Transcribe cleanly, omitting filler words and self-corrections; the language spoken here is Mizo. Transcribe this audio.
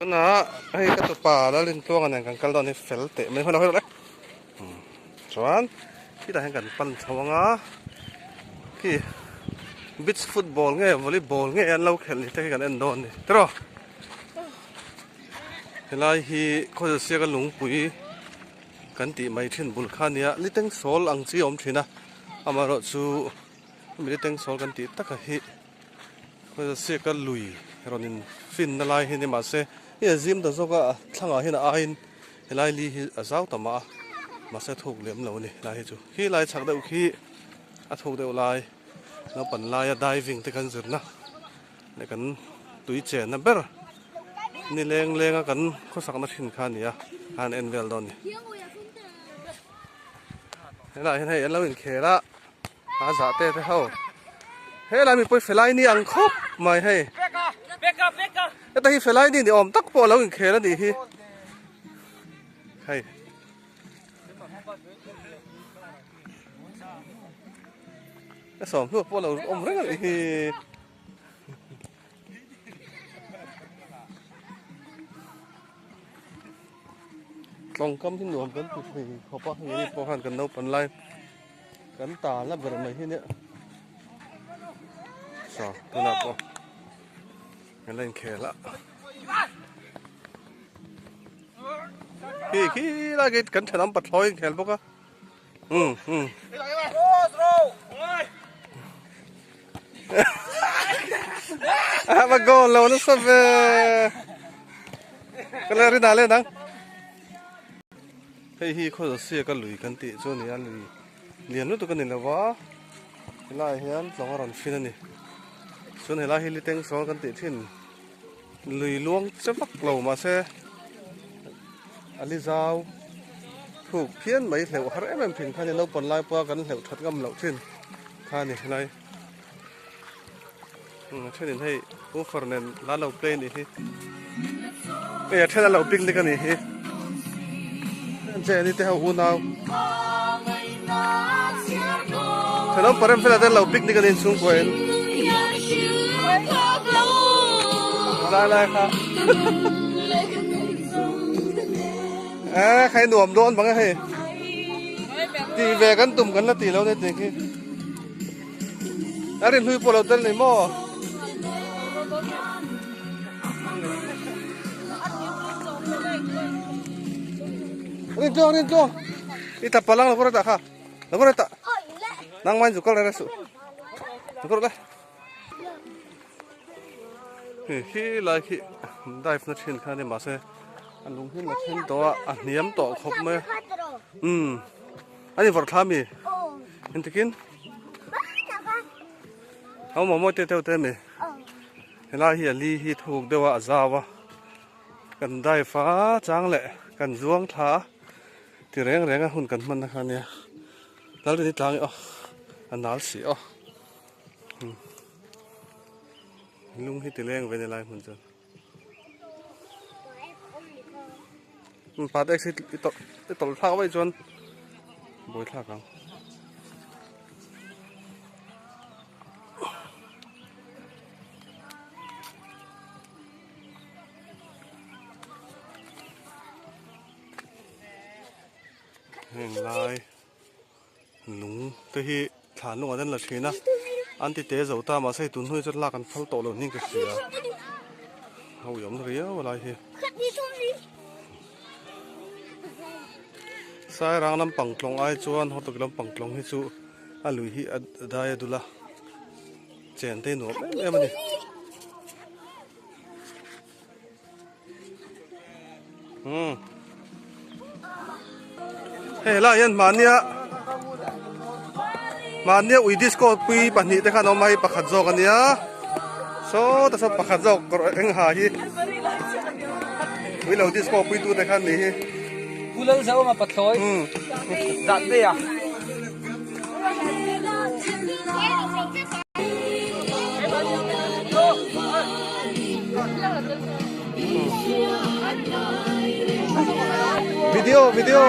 Tunah hei ka tupa Lalintluanga nen kan kal dawn hi fel teh mai hman lo le. Chuan khitah hian kan pan chho anga khi beach football nge volleyball nge an lo khelh ni te khi kan en dawn a ni tiraw. Helai hi Khawzasiaka lungpui kan tih mai thin bul kha a nia liteng sawl ang chi a awm thin a amaherawhchu hemi liteng sawl kan tih taka hi. Khawzasiaka lui rawn in fin na lai hi ni mahse hei a zim ta zawk a a thlangah hian a aiin helai li hi a zau ta mah a mahse a thuk lem lo a ni helai hi chu khi lai chhak deuh khi a thuk deuh lai naupang laia diving te kan zirna leh kan tui chenna ber ni leng lenga kan khawsakna thin kha a ni a a han en vel dawn a ni helaiah hian hei an lo inkhel a. A zah te te ho. Helai mi pawh felai ni ang khawp mai hei. Heta hi felai ni ni awm tak pawh lo inkhel a nih hi. Hei. Ka sawm hnu pawh lo awm reng a nih hi. Tlawngkam hi nuam kan ti thei khawp a hei pawh khan kan naupan lai kan tal a ber mai hi nia saw tunah pawh kan la inkhel a khi khi lai khi kan thenawm pathlawi inkhel bawk a um um a goal lo nasa ve ka le rin ah le dang hei hi khaw zawh ka lui kan tih chu a ni a lui lian lutuk a ni lo va helaiah hian tlawng a rawn fin a ni chuan helai hi liteng sawn kan tih thin lui luang che vak lo mahse a li zau thuk phian mai hleuh har em em thin kha a ni naupang lai pawha kan hleuh that ngam loh thin kha a ni helai. A thenin hei woofer nen la lo play anih hi hei a then an lo picnic anih hi Jenny te ho unau thenawm parem fela te an lo picnic anih chhungkua in lai lai kha e khai nuam dawn bang e hei tih ve kan tum kan la tih lo ne tih khi. A rin hlui pawh lo tel ni maw? Rin tluang, rin tluang. I ta palang lo kawr ta kha. Lo kawr ta. Nang main zu kal re su. Lo kawr le. Hi hi lai khi dive na thin kha ni ma se. An lung hin na thin to a a hniam to khop mai. Um. Ani vawrh thla mi? Engtikin? Ho maw mawi te teuh te mi? Helai hi a li hi thuk deuh a a zau a kan dive a chang leh kan zuang thla a ti reng reng a hun kan hman na kha ania Lalrini tlang hi aw a nal si aw lung hi ti leng ve ni lai hmun chuan. Pat ek hi i tawlh i tawlh thlak vaih chuan buai thlak ang. Heng lai lung te hi thlan lung an la thin a an ti te zo ta mahse tun hnu hi chuan lak an phal tawh lo niin ka hria a ui awm riau a lai hi sairang lampang tlawng ai chuan hawtawk lampang tlawng hi chu a lui hi a dai a dul a chen te nuam em em a ni. Hei helaiah hian mahnia mahnia ui disco pui pahnih te khan a awm a hei pakhat zawk a nia saw ta saw pakhat zawk kawr eng ha hi ui lo disco pui tu te khan ni hi. Pu Lalzawma pathlawi zat ve a. Video video.